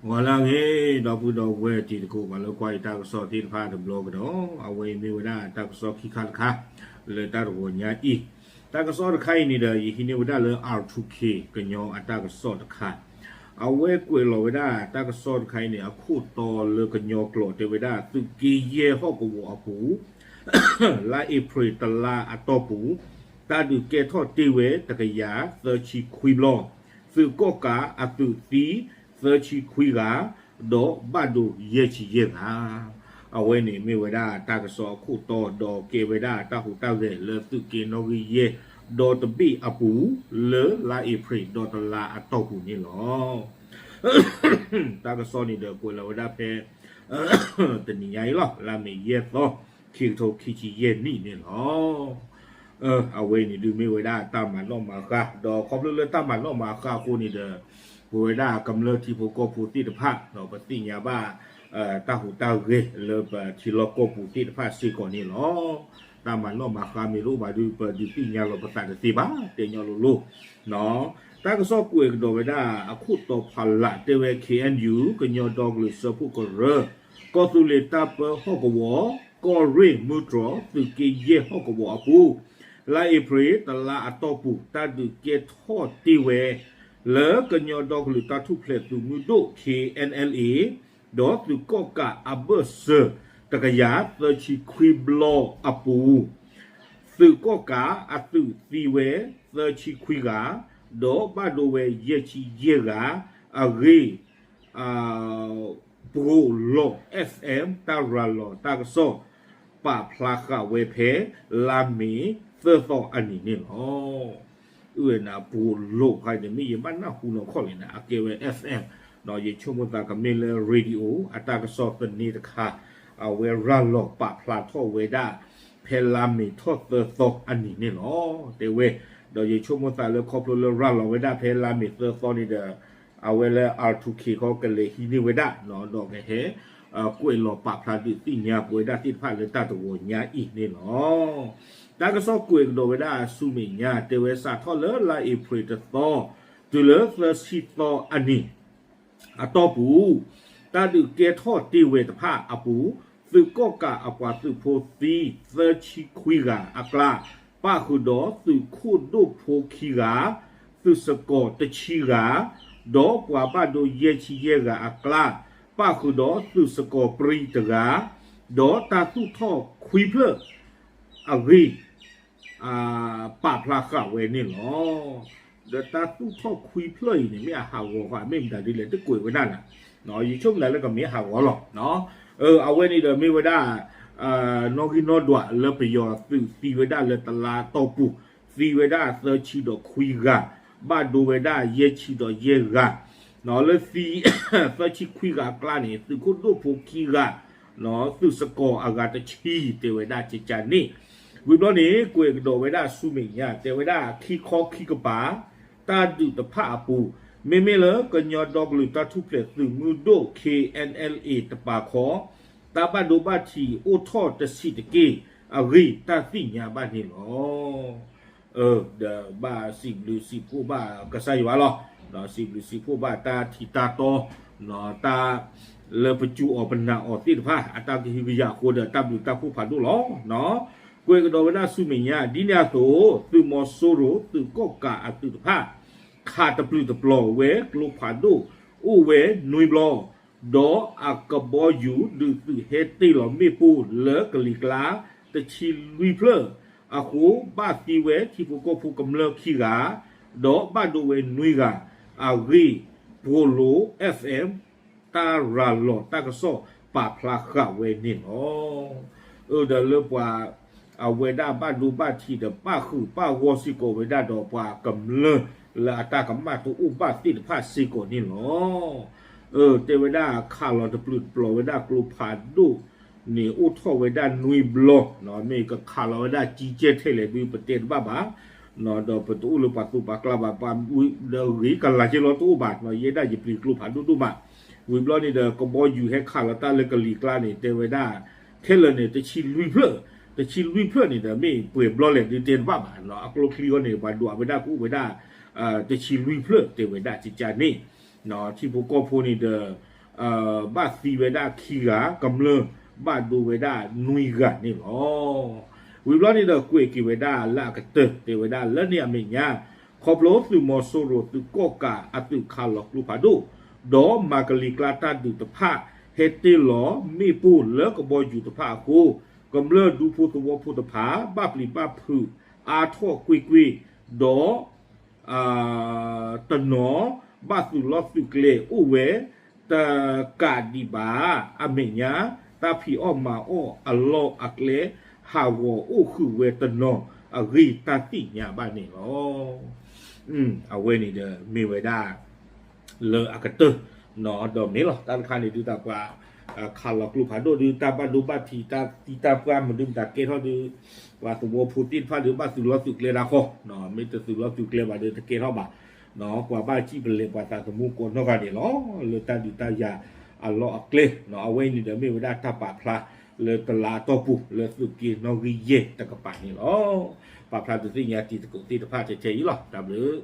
ဂီၤလၢအဂ့ၤ ဒီပုၢ်ဒီဝဲၢ်တံၤသကိး ပှၤလၢကွၢ်ယတၢ်ကစီၣ်သ့ၣ်တဖၣ်တဘျီကဒီး, အဝဲအံၤမ့ၢ်ဝဲဒၣ်တၢ်ကစီၣ်ခံခါတခါ လၢတၢ်တဂီၤညါအံၤ, တၢ်ကစီၣ်တခါအံၤန့ၣ်ဒီး ယဟံးန့ၢ်ဝဲဒၣ်လၢ R two K ကညီအတၢ်ကစီၣ်တခါ, အဝဲကွဲးလီၤဝဲဒၣ်တၢ်ကစီၣ်တခါအံၤန့ၣ် အခိၣ်တီလၢကညီကျိာ်တဲဝဲဒၣ် သုးက့ယဲၢ်ဟီၣ်ကဝီၤအပူၤ လါအ့ဖြ့ၣ်တလါအတီၢ်ပူၤ တၢ်ဒုးကဲထီၣ်တ့ၢ်ဝဲတကယၤသၢဆံခွံဘျီ, သုးကီၣ်ကးအသုးသံ သၢဆံခွံဂၤ, ဒီးဘၣ်ဒိယဲၢ်ဆံယဲၢ်ဂၤ. အဝဲန့ၣ်မ့ၢ်ဝဲဒၣ်တၢ်ကစီၣ်အခိၣ်တီ ဒီးကဲဝဲဒၣ်တၢ်ဟူးတၢ်ဂဲၤလၢသုးက့နီၣ်ဂံၢ်ယဲၢ် ဒီတဘ့ၣ်အပူၤ လၢလါအ့ဖြ့ၣ်ဒီတလါအတီၢ်ပူၤန့ၣ်လီၤ. တၢ်ကစီၣ်န့ၣ်ဒီးကွဲးလီၤဝဲဒၣ်ဖဲ တနံၤညါအံၤလီၤ, လါမ့ၤယဲၢ်သီ ခံကထိခံဆံယဲၢ်နံၣ်န့ၣ်လီၤ. အဝဲန့ၣ်ဒုးမ့ၢ်ဝဲဒၣ်တၢ်မၤနီၣ်မၤဃါ, ဒီးခီဖျိလၢတၢ်မၤနီၣ်မၤဃါအဃိန့ၣ်ဒီး ပဝဲဒၣ်ကမျၢၢ်ထံဖိကီၢ်ဖိသ့ၣ်တဖၣ် ဒီးပသ့ၣ်ညါဘၣ် တၢ်ဟူးတၢ်ဂဲၤလၢပထံလီၢ်ကီၢ်ပူၤသ့ၣ်တဖၣ်စ့ၢ်ကီးန့ၣ်လီၤ. တၢ်မၤနီၣ်မၤဃါမ့ၢ်တအိၣ်ဘၣ်ဒုး ပဒုးသ့ၣ်ညါလီၤပသးတသ့ဘၣ် တဲညီလိၤလိၤ တၢ်ကစီၣ်ကွဲးကဒီးဝဲဒၣ် အခိၣ်တီဖီလာ်တဲဝဲ K N U ကညီဒီကလုာ်စၢဖှိၣ်ကရၢ, ကီၢ်သူလ့ၤတၢ်ပၢဟီၣ်ကဝီၤ, ကီၢ်ရ့ၣ်မုၢ်တြီၤ သုးက့ယဲၢ်ဟီၣ်ကဝီၤအပူၤ, လါအ့ဖြ့ၣ်တလါအတီၢ်ပူၤ တၢ်ဒုးကဲထီၣ်တ့ၢ်ဝဲ လၢကညီဒီကလုာ်တၢ်ထူၣ်ဖျဲးသုးမုၢ်ဒိၣ် K N L A ဒီးသုးကီၣ်ကးအဘၢၣ်စၢၤ တကယၤသၢဆံခွံဘျီအပူၤ, သုးကီၣ်ကးအသုးသံဝဲသၢဆံခွံဂၤ, ဒီးဘၣ်ဒိဝဲယဲၢ်ဆံယဲၢ်ဂၤအဂ့ၢ် ပှိၢ်လိာ် F M တၢ်ရၤလီၤတၢ်ကစီၣ် ပာ်ဖျါဃာ်ဝဲဖဲ လါမ့ၤသၢသီအနံၤန့ၣ်လီၤ. အၢ နပှိၢ်လိာ်ခါန့ၣ် မ့ၢ်ယဘၣ်နၢ်ဟူနီၢ်ခီၣ်လဲၣ်န့ၣ် အကဲဝဲ F M ဒီးယဆိကမိၣ်သးကမ့ၢ်လၢ radio အတၢ်ကစီၣ်သန့တခါ အဝဲရၤလီၤပာ်ဖျါထီၣ်ဝဲဒၣ် ဖဲလါမ့ၤထီၣ်သၢသီအနံၤန့ၣ်လီၤ တဲဝဲ, ဒီးယဆိကမိၣ်သးလၢခီဖျိလၢရၤလီၤဝဲဒၣ်ဖဲလါမ့ၤသၢသီန့ၣ်ဒီး အဝဲလၢ R two K ခီကလဲၤဟံးန့ၢ်ဝဲဒၣ် ဒီးကဟဲ ကွဲးလီၤပာ်ဖျါဒုးသ့ၣ်ညါပဝဲဒၣ်သ့ၣ်တဖၣ်လၢတၢ်တဂီၤညါအံၤန့ၣ်လီၤ. တၢ်ကစီၣ်ကွဲးကဒီးဝဲဒၣ်ဆူမဲာ်ညါ တဲဝဲစးထီၣ်လၢလါအ့ဖြ့ၣ်တသီ တုၤလၢသၢဆံသီအနံၤ အတီၢ်ပူၤ တၢ်ဒုးကဲထီၣ်တ့ၢ်ဝဲတဖၣ်အပူၤ သုးကီၣ်ကးအပှၤသုးဖိသံ သၢဆံခွံဂၤအကျါ ပၣ်ဃုာ်ဒီးသုးခိၣ်ဒိၣ်ဖိခံဂၤ, သုးစကီၤတဆံဂၤ, ဒီးပှၤဘၣ်ဒိယဲၢ်ဆံယဲၢ်ဂၤအကျါ ပၣ်ဃုာ်ဒီးသုးစကီၤပြံတဂၤ, ဒီးတၢ်သူၣ်ထီၣ်ခွံဖျၢၣ်အဂ့ၢ် ပာ်ဖျါဃာ်ဝဲန့ၣ်လီၤ. ဒီးတၢ်သူၣ်ထီၣ်ခွံဖျၢၣ်အံၤန့ၣ် မ့ၢ်အဟးဂီၤဃီ မ့ၢ်မတၤဒ်လဲၣ် တကွဲးဝဲဒၣ်နၤ, ယဆိကမိၣ်လၢကမ့ၢ်ဟးဂီၤလီၤ. အဝဲန့ၣ်ဒီးမ့ၢ်ဝဲဒၣ် နီၣ်ဂံၢ်နီၣ်ဒွးလၢပယီၤသုးသံဝဲဒၣ်လၢတလါတီၢ်ပူၤ, သံဝဲဒၣ်သၢဆံဒီးခွံဂၤ, ဘၣ်ဒိဝဲဒၣ်ယဲၢ်ဆံဒီးယဲၢ်ဂၤ, လၢသံ သၢဆံခွံဂၤအကျါန့ၣ် သုးခိၣ်ဒိၣ်ဖိခံဂၤ, သုးစကီၤအဂၤတဆံ တဲဝဲဒၣ်ကကန့ၣ်, ဝံၤဘျီန့ၣ် ကွဲးကဒီးဝဲဒၣ်ဆူမဲာ်ညါ တဲဝဲဒၣ်ခံခီခံကပၤ တၢ်ဒုးတဖၣ်အပူၤ, မ့မ့ၢ်လၢကညီဒီကလုာ်တၢ်ထူၣ်ဖျဲးသုးမုၢ်ဒိၣ် K N L A တပၤခီ တၢ်ဘၣ်ဒိဘၣ်ထံးအိၣ်ထီၣ်တဆံးတက့ၢ်အဂ့ၢ် တၢ်သ့ၣ်ညါဘၣ်န့ၣ်လီၤ. ဒီးဘၣ်စံးဘျုးစံးဖှိၣ်ဘၣ်ကစၢ်ယွၤလီၤ. စံးဘျုးစံးဖှိၣ်ဘၣ်တၢ်ထံးတၢ်တီ, တၢ်လၢပစူၢ်အီၤပနာ်အီၤသ့ၣ်တဖၣ် အတၢ်ကဟုကယာ်အဃိဒီး တၢ်ဘျုးတၢ်ဖှိၣ်ဖးဒိၣ်လီၤ. ကွဲးကဒီးဝဲဒၣ်ဆူမဲာ်ညါ ဒ်န့ၣ်အသိး သုးမီၤစိရိၤ သုးကီၣ်ကးအသုးတဖၣ် ခးတပျုာ်တပျီၤဝဲကျိဖးဒိၣ် အိၣ်ဝဲနွံဘျီ, ဒီးအကဘီယူၤဒုးသုးဟဲတ့ၢ်လီၤမ့ၣ်ပိၢ်လၢကလံၤကျါ တဆံလွံၢ်ဖျၢၣ်အဃိ ဘၣ်သံဝဲထံဖိကီၢ်ဖိကမျၢၢ်ခံဂၤ, ဒီးဘၣ်ဒိဝဲနွံဂၤအဂ့ၢ် ပှိၢ်လိာ် F M တၢ်ရၤလီၤတၢ်ကစီၣ်ပာ်ဖျါဃာ်ဝဲန့ၣ်လီၤ. အၢ ဒီးလၢပှၤအဝဲဒၣ်ဘၣ်ဒိဘၣ်ထံးဒီး ပၣ်ဃုာ်ပၣ်ဂီၢ်စ့ၢ်ကီးဝဲဒၣ်ဒီးပှၤကမျၢၢ်လၢအတၢ်ကမၣ်တအိၣ်ဘၣ်သ့ၣ်တဖၣ်စ့ၢ်ကီးန့ၣ်လီၤ. အၢ တဲဝဲဒၣ်ခးလီၤတပျုာ်တပျီၤဝဲဒၣ်ကျိဖးဒိၣ်န့ၣ် အိၣ်ထီၣ်ဝဲဒၣ်နွံဘျီ, မ့ၢ်ကခးလီၤဝဲဒၣ်ကံကဲထဲလဲၣ်ဒုး ပတဲတဘၣ်ဘၣ်, ဒီးပတအိၣ်လၢပှၤသူၣ်ပှၤကျါဘၣ်, ပှၤဒီးဂ့ၤကလၤက့ၤလီၤတအိၣ်ဘၣ်, ယဲဒၣ်ယပျံၤကျိဖးဒိၣ်ဒိၣ်မး, ဝံၤဘျီန့ၣ်ဒီး ကဘီယူၤဟဲခးလီၤတၢ်လၢကလံၤကျါန့ၣ် တဲဝဲဒၣ် ခဲလၢာ်န့ၣ် တဆံလွံၢ်ဖျၢၣ်, တဆံလွံၢ်ဖျၢၣ်န့ၣ်ဒီး မ့ၢ်ပှဲၤဘျီလဲၣ်ဒုးတဲတဘၣ်ဘၣ်, အကျိချံအီၤန့ၣ် ပှၤဒွးဝဲဒၣ်ကအိၣ်ဝဲဒၣ် တဆံလွံၢ်ဖျၢၣ်တဲဝဲဒၣ်ကကန့ၣ်, ထံဖိကီၢ်ဖိန့ၣ်ဒီး ဘၣ်သံဝဲဒၣ်ခံဂၤ, ကမျၢၢ်ဘၣ်ဒိဝဲဒၣ်နွံဂၤန့ၣ်လီၤ. ဝံၤဘျီန့ၣ်ဒီးကွဲးက့ၤဝဲဒၣ်လၢအကတၢၢ် တဲဝဲဒၣ်လၢန့ၣ်အမဲာ်ညါ, ခီဖျိသုးမီၤစိရိၤသုးကီၣ်ကးအသုးခးလီၤကျိဖးဒိၣ်, ဒီးမၤကလံၤကျါတၢ်ဒုးတဖၣ် ဟဲတ့ၢ်လီၤမ့ၣ်ပိၢ်လၢကဘီယူၤတဖၣ်အဃိ, ကမျၢၢ်ဒူဖိသဝီဖိတဖၣ် ဘၣ်ပျံၤဘၣ်ဖုးအါထီၣ်ကွ့ၢ်ကွ့ၢ်, ဒီး တနီၤဘၣ်သုးလီၢ်သုးကျဲအိၣ်ဝဲ တကးဒံးဘၣ် အမဲာ်ညါ တၢ်ဖံးအီၣ်မၤအီၣ်အလီၢ်အကျဲ ဟးဂီၤအိၣ်ဃုာ်ဝဲတနီၤအဂ့ၢ် တၢ်သ့ၣ်ညါဘၣ်န့ၣ်လီၤ. အဝဲန့ၣ်ဒီးမ့ၢ်ဝဲဒၣ် လၢအကတၢၢ် ဒီးမ့ၢ်လီၤ တၢ်တခါန့ၣ်ဒုးတၢ်ပှၤ ခးလီၤကျိဖးဒိၣ်ဒုး တၢ်ဘၣ်ဒိဘၣ်ထံး တၢ်သံတၢ်ပှၢ်မနုၤမတၤကဲထီၣ်ဒုး ပှၤသဝီဖိသ့ၣ်တဖၣ်ဒုး ဘၣ်သုးလီၢ်သုးကျဲဒၣ်ဃီ, မ့ၢ်တသုးလီၢ်သုးကျဲဘၣ်ဒီးတကဲထီၣ်ဘၣ်, ပှၤဘၣ်စံၣ်ပလဲၤပှၤသးသမူကိးနီၢ်ဂၤဒဲးလီၤ. လၢတၢ်ဒုးတၢ်ယၤအလီၢ်အကျဲ, အဝဲအံၤန့ၣ်ဒီးမ့ၢ်ဝဲဒၣ်တၢ်ပာ်ဖျါလၢတလါအတီၢ်ပူၤ လၢသုးက့နီၣ်ဂံၢ်ယဲၢ်တကပၤန့ၣ်လီၤ. ပာ်ဖျါဒုးသ့ၣ်ညါတံၤသကိးသ့ၣ်တဖၣ်ထဲထဲအံၤလီၤ. တၢ်ဘျုး